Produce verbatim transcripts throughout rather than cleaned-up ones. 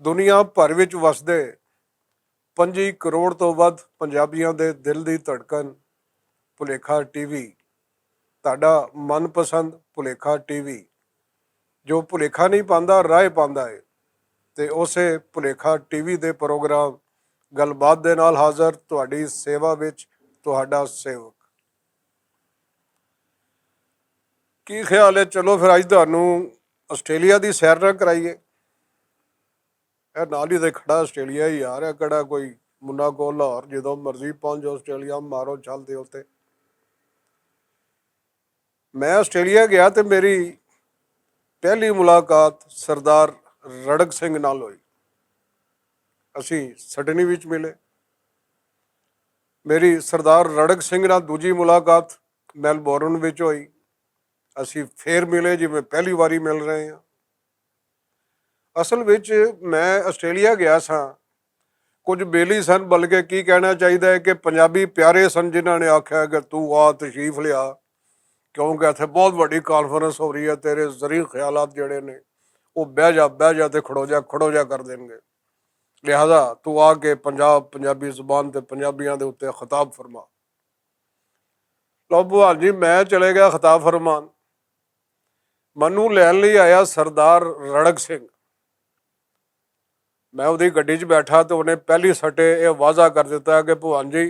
دنیا بھر وچ وسدے پنجی کروڑ توں ودھ پنجابیاں دے دل دی دھڑکن، بھلیکھا ٹی وی، تہاڈا من پسند بھلیکھا ٹی وی، جو بھلیکھا نہیں پاندا، راہ پاندا ہے۔ تے اسے بھلیکھا ٹی وی دے پروگرام گل بات دے نال حاضر، تہاڈی سیوا وچ تہاڈا سیوک۔ کی خیال ہے؟ چلو پھر اج تہانوں آسٹریلیا دی سیر نہ کرائیے۔ اے نال ہی تے کھڑا آسٹریلیا ہی یار، اے کہڑا کوئی منا کو لاہور، جدوں مرضی پہنچ جاؤ آسٹریلیا، مارو چھل دے اوتے۔ میں آسٹریلیا گیا تے میری پہلی ملاقات سردار رڑک سنگھ نال ہوئی۔ اسی سڈنی وچ ملے۔ میری سردار رڑک سنگھ نال دوجی ملاقات میلبورن وچ ہوئی۔ اسی فیر ملے جی، میں پہلی واری مل رہے ہاں۔ اصل وچ میں آسٹریلیا گیا ساں، کچھ بیلی سن، بلکہ کی کہنا چاہیدا ہے کہ پنجابی پیارے سن، جنہاں نے آکھیا کہ تو آ، تشریف لیا، کیونکہ اتھے بہت وڈی کانفرنس ہو رہی ہے، تیرے زرعی خیالات جڑے نے، وہ بہ جا، بہ جا تے کھڑو جا، کھڑو جا کر دین گے۔ لہذا تو آ کے پنجاب، پنجابی زبان تے پنجابیاں دے اُتے خطاب فرما۔ لو بھوان جی، میں چلے گیا خطاب فرمان۔ منوں لین لئی آیا سردار رڑک سنگھ۔ میں اودی گڈی چ بیٹھا تے انہیں پہلی سٹے یہ واضح کر دتا کہ بھوان جی،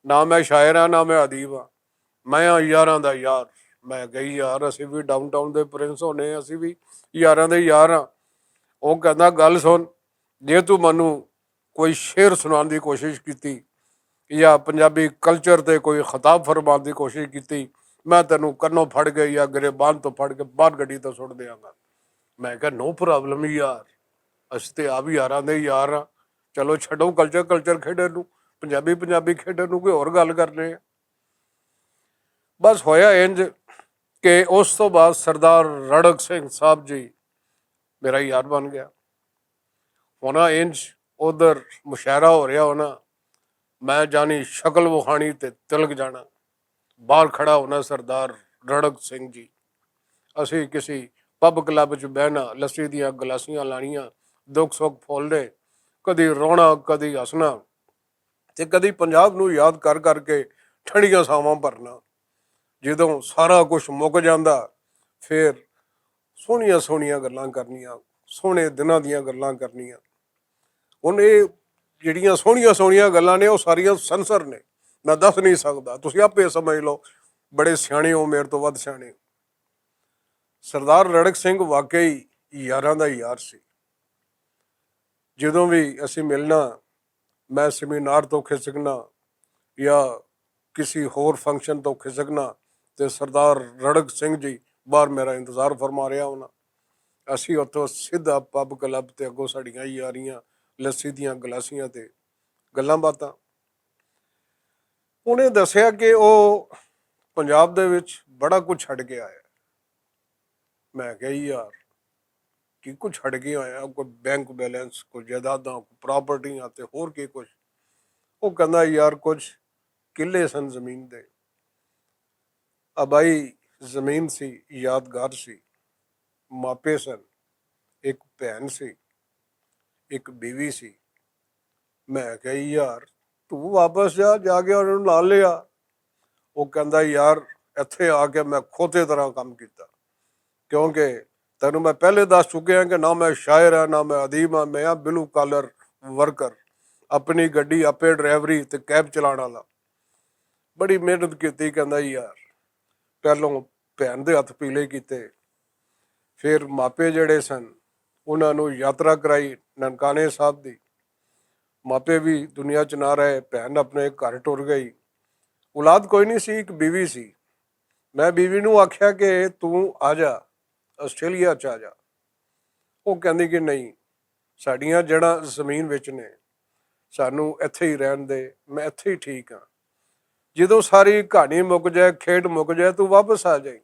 نہ میں شاعر ہاں، نہ میں ادیب ہاں، میں ہاں یاراں دا یار۔ میں کہی، یار، اسی بھی ڈاؤن ٹاؤن دے پرنس ہونے، اسی بھی یاراں دے یار ہاں۔ وہ کہندا، گل سن، جے تو مینوں کوئی شعر سنان دی کوشش کیتی یا پنجابی کلچر تے کوئی خطاب فرمان دی کوشش کیتی، میں تینوں کنوں پھڑ کے یا گریبان تو پھڑ کے باہر گڈی تو سٹ دیاں گا۔ میں کہا، نو پرابلم یار، اسی تے آپ یاراں دے یار ہاں۔ چلو چھڈو کلچر، کلچر کھیڈے نو، پنجابی، پنجابی کھیڈے نو، کوئی ہور گل کرنے آ۔ بس ہویا انج کہ اس تو بعد سردار رڑک سنگھ صاحب جی میرا یار بن گیا۔ ہونا انج ادھر مشاعرہ ہو رہیا ہونا، میں جانی شکل وکھانی تے تلک جانا۔ باہر کھڑا ہونا سردار رڑک سنگھ جی۔ اسی کسی پب کلب چ بہنا، لسی دیاں گلاسیاں لانیاں، دکھ سکھ پھولنے، کدی رونا، کدی ہسنا، تے کدی پنجاب نوں یاد کر کر کے ٹھنڈیاں ساواں بھرنا۔ جدوں سارا کچھ مک جاندا، فیر سوہنیاں سوہنیاں گلاں کرنیاں، سوہنے دناں دیاں گلاں کرنیاں۔ ہن اے جیہڑیاں سوہنیاں سوہنیاں گلاں نے، او ساریاں سنسر نے، میں دس نہیں سکدا، تسی آپے سمجھ لو۔ بڑے سیانے ہو، میرے تو ود سیانے ہو۔ سردار رڑک سنگھ واقعی یاراں دا یار سی۔ جدوں وی اسی ملنا، میں سیمینار تو کھسکنا یا کسی ہور فنکشن تو کھسکنا، تے سردار رڑک سنگھ جی باہر میرا انتظار فرما رہیا ہونا۔ اسی اتھوں سیدھا پب کلب تے اگوں ساڈیاں یاریاں، لسی دیاں گلاسیاں تے گلاں باتاں۔ انہیں دسیا کہ او پنجاب دے وچ بڑا کچھ چھڈ کے آیا۔ میں کہا، یار، کی کچھ چھڈ کے آیا؟ کوئی بینک بیلنس، کوئی جائیداداں، کوئی پراپرٹیاں تے ہور کی کچھ؟ وہ کہندا، یار، کچھ قلعے سن زمین دے، آبائی زمین سی، یادگار سی، ماپے سن، ایک بھین سی، ایک بیوی سی۔ میں کہا، یار، تو واپس جا، جا کے انہوں نال لیا۔ وہ کہندا، یار، ایتھے آ کے میں کھوتے طرح کام کیتا، کیونکہ تینوں میں پہلے دس چکے ہاں کہ نہ میں شاعر ہاں، نہ میں ادیب ہاں، میں ہاں بلو کالر ورکر، اپنی گڈی آپے ڈرائیوری تے کیب چلان والا۔ بڑی محنت کیتی، کہندا، یار، پہلوں بھین دے ہتھ پیلے کیتے، پھر ماپے جڑے سن، انہاں نوں یاترا کرائی ننکانے صاحب دی۔ ماپے بھی دنیا چ نہ رہے، بھین اپنے گھر ٹر گئی۔ اولاد کوئی نہیں سی، ایک بیوی سی۔ میں بیوی نوں آکھیا کہ توں آ جا، آسٹریلیا چ آ جا۔ وہ کہندی کہ نہیں، ساڈیاں جڑاں زمین وچ نے، سانوں ایتھے ہی رہن دے، میں ایتھے ہی ٹھیک ہاں۔ جدوں ساری کہانی مک جائے، کھیڈ مک جائے، تو واپس آ جائیں۔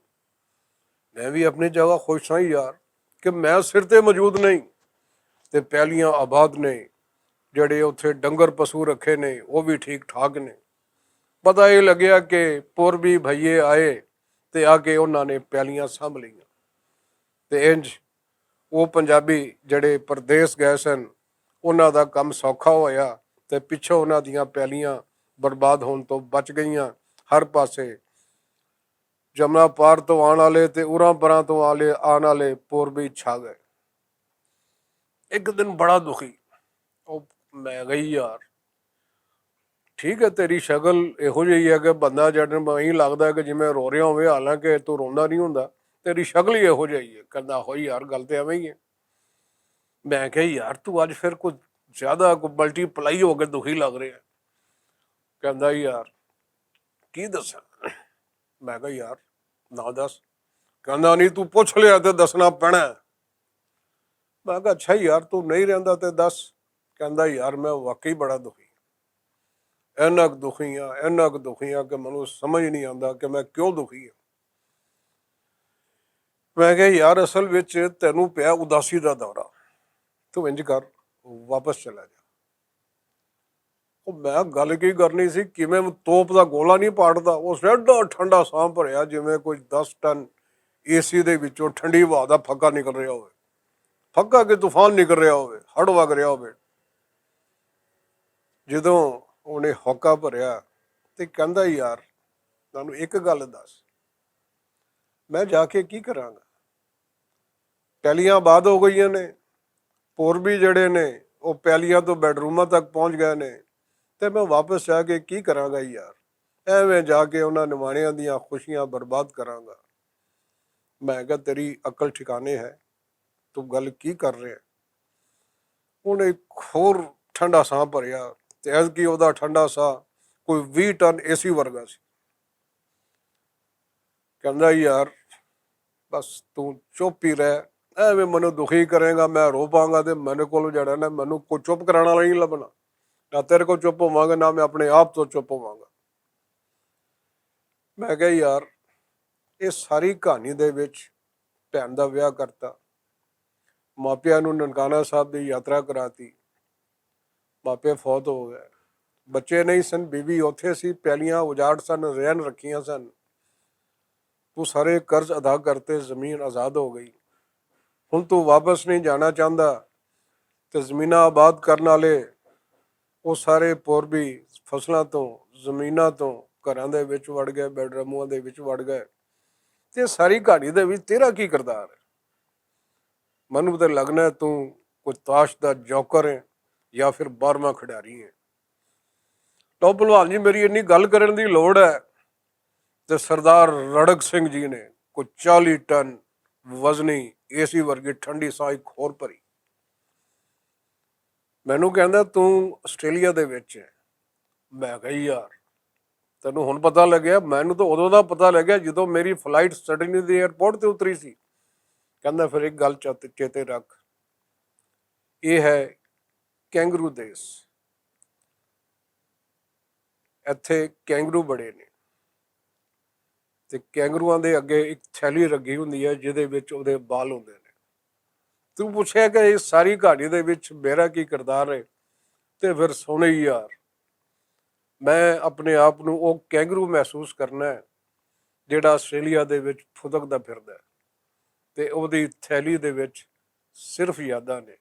میں بھی اپنی جگہ خوش ہاں یار، کہ میں سر تے موجود نہیں، تے پہلیاں آباد نے، جڑے اتھے ڈنگر پشو رکھے نے، وہ بھی ٹھیک ٹھاک نے۔ پتہ یہ لگیا کہ پور بھی بھائیے آئے، تے آ کے انہاں نے پہلیاں سانبھ لیاں۔ تے انج وہ پنجابی جڑے پردیس گئے سن، انہاں دا کم سوکھا ہویا تے پچھوں انہاں دیاں پیالیاں برباد ہون توں بچ گئیاں۔ ہر پاسے جمنا پار توں آن والے تے اراں پراں توں آلے آن والے پور بھی چھا گئے۔ اک دن بڑا دکھی، او، میں گئی یار، ٹھیک ہے، تیری شکل ایہو جہی ہے کہ بندہ جڈن میں لگدا ہے کہ جی میں رو رہا ہوئے، حالانکہ تو روندا نہیں ہوندا۔ تیری شکل ہی ایہو جہی ہے۔ کہندا، ہوئی یار، گل تے ایویں ہی ہے۔ میں کہیا، یار، تو اج پھر کوئی زیادہ کوئی ملٹی پلائی ہو کے دکھی لگ رہا ہے۔ کہندا، یار، کی دساں؟ میں کہیا، یار، نہ دس۔ کہندا، نہیں، تو پوچھ لیا تے دسنا پینا ہے۔ میں کہا، اچھا یار، تو نہیں رہندا تے دس۔ کہندا، یار، میں واقعی بڑا دکھی ہاں۔ اینک دکھی ہاں، اینک دکھی ہاں کہ مینوں سمجھ نہیں آندا کہ میں کیوں دکھی ہاں۔ میں کہا، یار، اصل وچ تینوں پیا اداسی دا دورہ، تو انج کر، واپس چلا جا۔ او، میں گل کی کرنی سی، کیویں توپ دا گولا نہیں پاڑدا، اس نے ایڈا ٹھنڈا ساہ بھریا جویں کوئی دس ٹن اے سی دے وچوں ٹھنڈی ہوا دا پھکا نکل رہیا ہوئے۔ پھکا کہ طوفان نکل رہیا ہوئے، ہڑ وگ رہیا ہوئے۔ جدوں انہیں ہوکا بھریا تے کہندا، یار، تانوں ایک گل دس، میں جا کے کی کراں گا؟ پیالیاں آباد ہو گئیاں نے، پوربی جڑے نے، او پیالیاں تو بیڈروماں تک پہنچ گئے نے، تے میں واپس جا کے کی کراں گا یار؟ ایویں جا کے انہاں نمانیاں دیاں خوشیاں برباد کراں گا؟ میں کہا، تیری عقل ٹھکانے ہے؟ تو گل کی کر رہے ہیں؟ انہیں ایک ہور ٹھنڈا ساہ بھریا، تے ایز کی اوہدا ٹھنڈا ساہ کوئی ویہہ ٹن اے سی ورگا سی۔ کہندا، یار، بس توں چپ ہی رہ، ایویں مینوں دکھی کریں گا، میں رو پاں گا تے میرے کول جڑا نا، مینوں کوئی چپ کرانا والا نہیں لبنا۔ نہ تیرے کول چپ ہوواں گا، نہ میں اپنے آپ تو چپ ہوواں گا۔ میں کہا، یار، اس ساری کہانی دے وچ بھین دا ویاہ کرتا، ماپیاں نوں ننکانہ صاحب دی یاترا کراتی، ماپے فوت ہو گئے، بچے نہیں سن، بیوی اوتھے سی، پیالیاں اجاڑ سن، رین رکھیاں سن۔ تو سارے قرض ادا کرتے، زمین آزاد ہو گئی۔ ہن تو واپس نہیں جانا چاہندا، تے زمیناں آباد کرن والے، او سارے پوربی فصلاں توں، زمیناں توں، گھراں دے وچ وڑ گئے، بیڈروماں دے وچ وڑ گئے۔ تے ساری کہانی دے وچ تیرا کی کردار ہے؟ مینوں تے لگنا ہے توں کوئی تاش دا جوکر ہے یا پھر بارہواں کھڈاری ہے۔ لو بھلوان جی، میری انی گل کرن دی لوڑ ہے۔ تے سردار رڑک سنگھ جی نے کوئی چالی ٹن وزنی اے سی ورگی ٹھنڈی سائی کھور بھری۔ مینوں کہندا، توں آسٹریلیا دے وچ ہے۔ میں کہا، یار، تینوں ہن پتہ لگیا؟ مینوں تو ادوں دا پتہ لگیا جدوں میری فلائٹ سڈنی دے ایئرپورٹ تے اتری سی۔ کہندا، پھر ایک گل چت-، چیتے رکھ، یہ ہے کینگرو دیس۔ ایتھے کینگرو بڑے نے، تے کینگروآں دے اگے ایک تھیلی رکھی ہوندی ہے جہدے وچ اودے بال ہوندے نے۔ تو پوچھیا کہ اس ساری کہانی دے وچ میرا کی کردار ہے؟ تے پھر سونے یار، میں اپنے آپ نوں او کینگرو محسوس کرنا ہے جیڑا آسٹریلیا دے وچ پھدکدا پھردا ہے، تے اودی تھیلی دے وچ صرف یاداں نے۔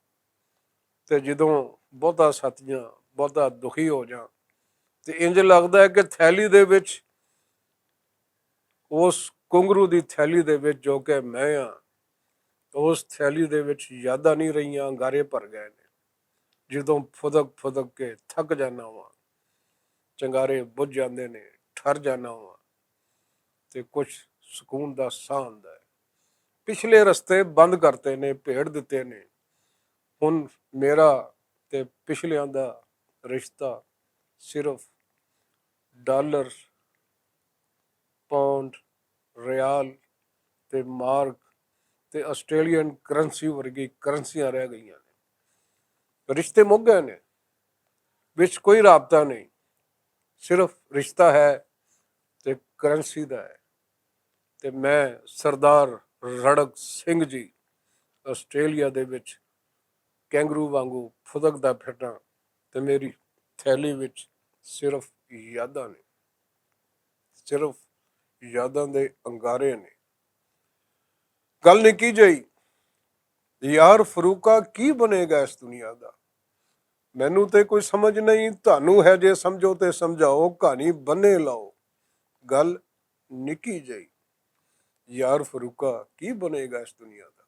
تے جدوں بہتا ستیاں، بہتا دکھی ہو جاں، تے انج لگدا ہے کہ تھیلی دے وچ، اس کنگرو دی تھیلی دے وچ جو کہ میں ہاں، اس تھیلی دے وچ یاداں نہیں رہیاں، انگارے بھر گئے نے۔ جدوں پھدک پھدک کے تھک جانا واں، چنگارے بجھ جاندے نے، ٹھر جانا واں، تے کچھ سکون دا ساہ آندا ہے۔ پچھلے رستے بند کرتے نے، بھیڑ دتے نے۔ ہن میرا تے پچھلیاں دا رشتہ صرف ڈالر، پاؤنڈ، ریال تے مارک تے آسٹریلین کرنسی ورگی کرنسیاں رہ گئیاں نے۔ رشتے مک گئے نے، وچ کوئی رابطہ نہیں، صرف رشتہ ہے تے کرنسی دا ہے۔ تے میں سردار رڑک سنگھ جی آسٹریلیا دے وچ کینگرو وانگو پھدکدا پھرنا، تے میری تھیلی وچ صرف یاداں نے، صرف یاداں دے انگارے نے۔ گل نکی جئی، یار فروقہ کی بنے گا اس دنیا دا؟ مینوں تے کوئی سمجھ نہیں، تہانوں ہے جے سمجھو تے سمجھاؤ، کہانی بنے لاؤ۔ گل نکی جئی۔ یار فروقہ، کی بنے گا اس دنیا دا؟